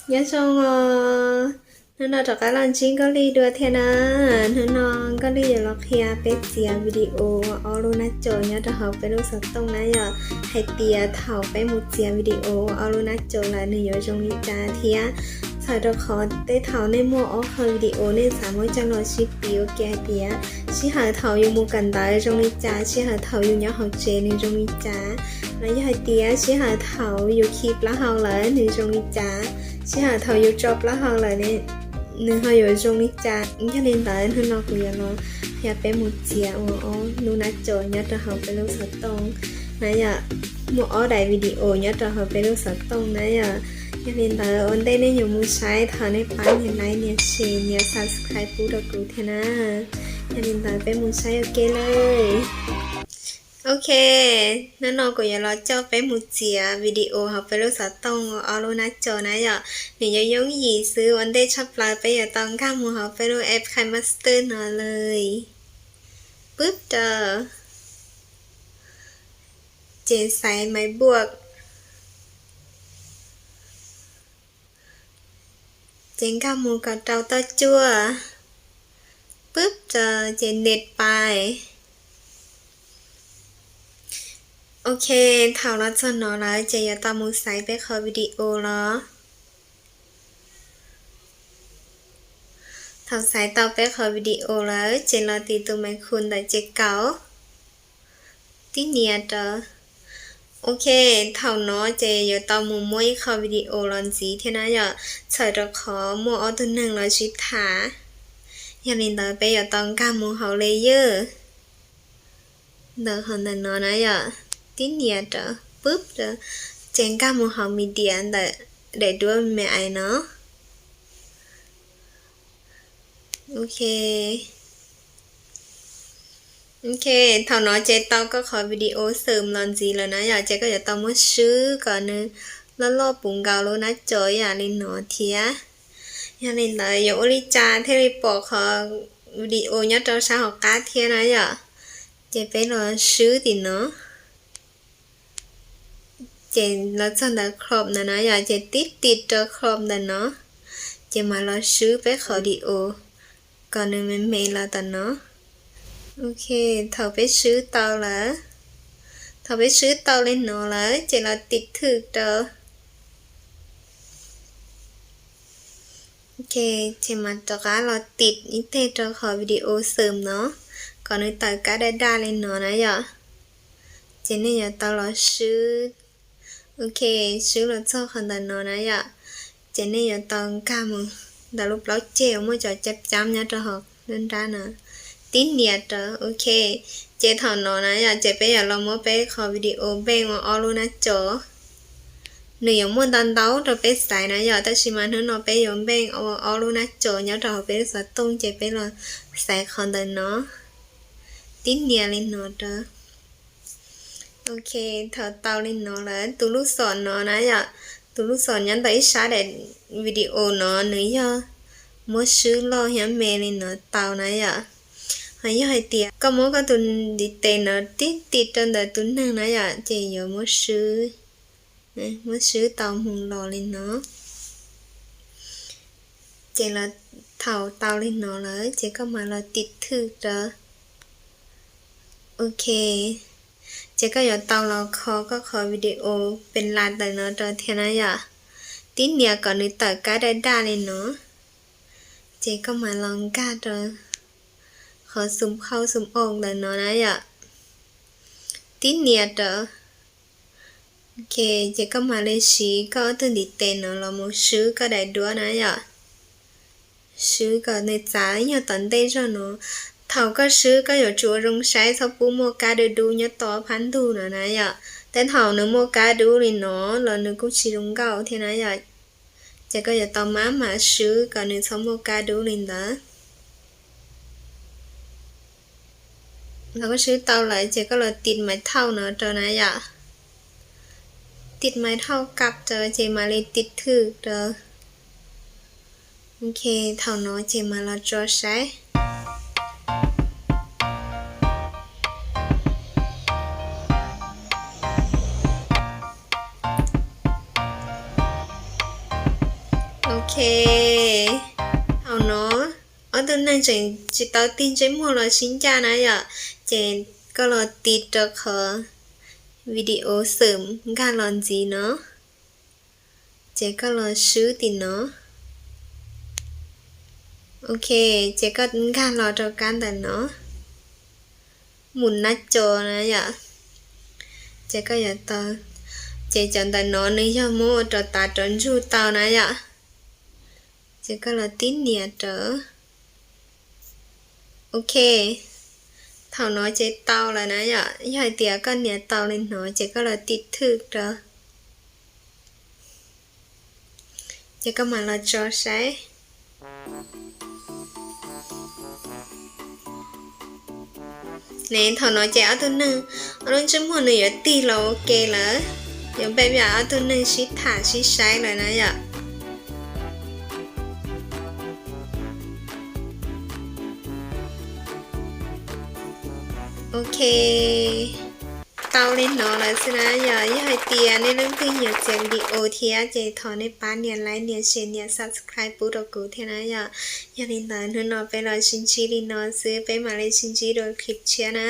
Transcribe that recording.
Nyob zoo os, hnub no rov qab los ntsib Nkauj Lij dua thiab na. Hnub no Nkauj Lij yuav los qhia peb txiav video ua ob lub nab caum nyob rau hauv peb lub xov tooj na yom, hais tias thaum peb mus txiav video ua ob lub nab caum lawm nws yuav zoo li cas thiab. Txhawm rau qhov tej thaum nej muaj ob qho video nej xav muab coj los sib piv ua ke hais tias sij hawm thaum yus mus kawm ntawv zoo li cas, sij hawm thaum yus nyob hauv tsev nws zoo li cas, los yog hais tias sij hawm thaum yus khi plaub hau lawm nws zoo li cas, sij hawm thaum yus tso plaub hau lawm nws ho yuav zoo li cas. Yog li ntawd hnub no kuv yuav los qhia peb mus txiav ua ob lub nab caum nyob rau hauv peb lub xov tooj na yom. Muaj ob daim video nyob rau hauv peb lub xov tooj na yom. Yog li ntawd ua ntej nej yuav mus saib thov nej pab nias like, nias share, nias subscribe pub rau kuv thiab na. Yog li ntawd peb mus saib ua ke lawm. Ok, hnub no kuv yuav los coj peb mus txiav video hauv peb lub xov tooj ua ob lub nab caum na yom. Nws yuav yooj yim xwb, ua ntej tshaj plaws peb yuav tau nkag mus hauv peb lub app KineMaster no lawm. Pwb rau, ces xaiv Maiv Buam, ces nkag mus kom rau toj cuaj, pwb rau ces net pais. Ok, thaum los txog no lawm ces yuav tau mus xaiv peb qhov video los. Thaum xaiv tau peb qhov video lawm ces los tim tus maiv khu ntawm ces kaum, tib nias rau. Ok, thaum no ces yuav tau mus muab ib qho video los ntxiv thiab na yom, txhawm rau qhov muaj ob tug neeg los sib tham. Yog li ntawd peb yuav tau nkag mus hauv layer ntawm qhov ntawm no na yom, tib nias rau, pwb rau, ces nkag mus hauv media ntawm daim duab me me no. Ok, ok, thaum no ces tau koj qhov video xwm los ntxiv lawm na yom, ces koj yuav tau muab swb kom nws loj loj puv nkaus lub nab caum ib yam li no thiab. Yog li ntawd yuav ua li cas thiaj li pom qhov video nyob rau sab hauv qab thiab na yom? Ces peb los swb tim no. Ces los txog ntawm crop ntawm no yom, ces tib tiv rau crop ntawm no, ces mam los swb peb qhov video kom nws me me los tom no. Ok, thaum peb swb tau lawm, thaum peb swb tau li no lawm ces los tiv thwj rau. Ok, ces mam rov qab los tiv ib teg rau qhov video xwm no, kom nws tawm kab daj daj li no na yom. Ces nej yuav tau los swb. Ok, swb los txog qhov ntawm no na yom. Ces nej yuav tau nkag mus ntawm lub plaub ceg uas muaj cov cab cab nyob rau hauv nruab nrab no, tib nias rau. Ok, ces thaum no na yom, ces peb yuav los muab peb qhov video npeej ua ob lub nab caum. Nws yuav muaj ntau ntau rau peb xaiv na yom, tab sis mas hnub no peb yuav npeej ua ob lub nab caum nyob rau hauv peb lub xov tooj, ces peb los xaiv qhov ntawm no, tib nias li no rau. Ok, thaum tau li no lawm, tus lub xom no na yom, tus lub xom nyob ntawm ib sab daim video no nws yog muab swb loj thiab me li no tau na yom. Ho yog hais tias koj muab koj tus ntiv tes no tib tiv rau ntawm tus neeg na yom, ces yuav muab swb, muab swb tau mus los li no. Ces los thaum tau li no lawm ces koj mam los tiv thwj rau. Ok, ces koj yuav tau los kho koj qhov video pes las ntawm no rau thiab na yom. Tib nias kom nws tawm kab daj daj li no, ces koj mam los nkag rau qhov xum khauj xum oos ntawm no na yom. Tib nias rau. Ok, ces koj mam li siv koj ob tug ntiv tes no los mus swb koj daim duab na yom. Swb kom nws txav ib nyuag tom ntej zog no. Thaum koj swb koj yuav tsum ua zoo saib txhob pub muaj kab dub dub nyob tom phab ntug no na yom. Tej thaum nws muaj kab dub li no los nws kuj tsis zoo nkauj thiab na yom. Ces koj yuav tau maj mam swb kom nws txhob muaj kab dub li ntawd. Thaum koj swb tau lawm ces koj los tiv maiv thauj no rau na yom. Tiv maiv thauj kab rau ces mam li tiv thwj rau. Ok, thaum no ces mam los tso saib. Ok, thaum no ob tug neeg tseem tsis tau tig ntsej muag los sib ncaj na yom, ces koj los tig rau qhov video xwm nkag los ntxiv no, ces koj los swb tim no. Ok, ces koj nkag los rau kab ntawm no, mus nab co na yom, ces koj yuav tau, ces cov ntawm no nws yog muab ua rau tav rau ntsug tau na yom, ces koj los tib nias rau. Ok, thaum no ces tau lawm na yom, yog hais tias koj nias tau li no ces koj los tib thwj rau, ces koj mam los tso saib. Ne thaum no ces ob tug neeg, ob lub ntsej muag nws yuav tig los ua ke lawm, yuav npaj pab ob tug neeg sib tham sib saib lawm na yom. Ok, tau li no lawm xwb na yom. Yog hais tias nej leej twg nyiam txais video thiab ces thov nej pab nias like, nias share, nias subscribe pub rau kuv thiab na yom. Yog li ntawd hnub no peb los sib ntsib li no xwb, peb mam li sib ntsib dua clip tshiab na.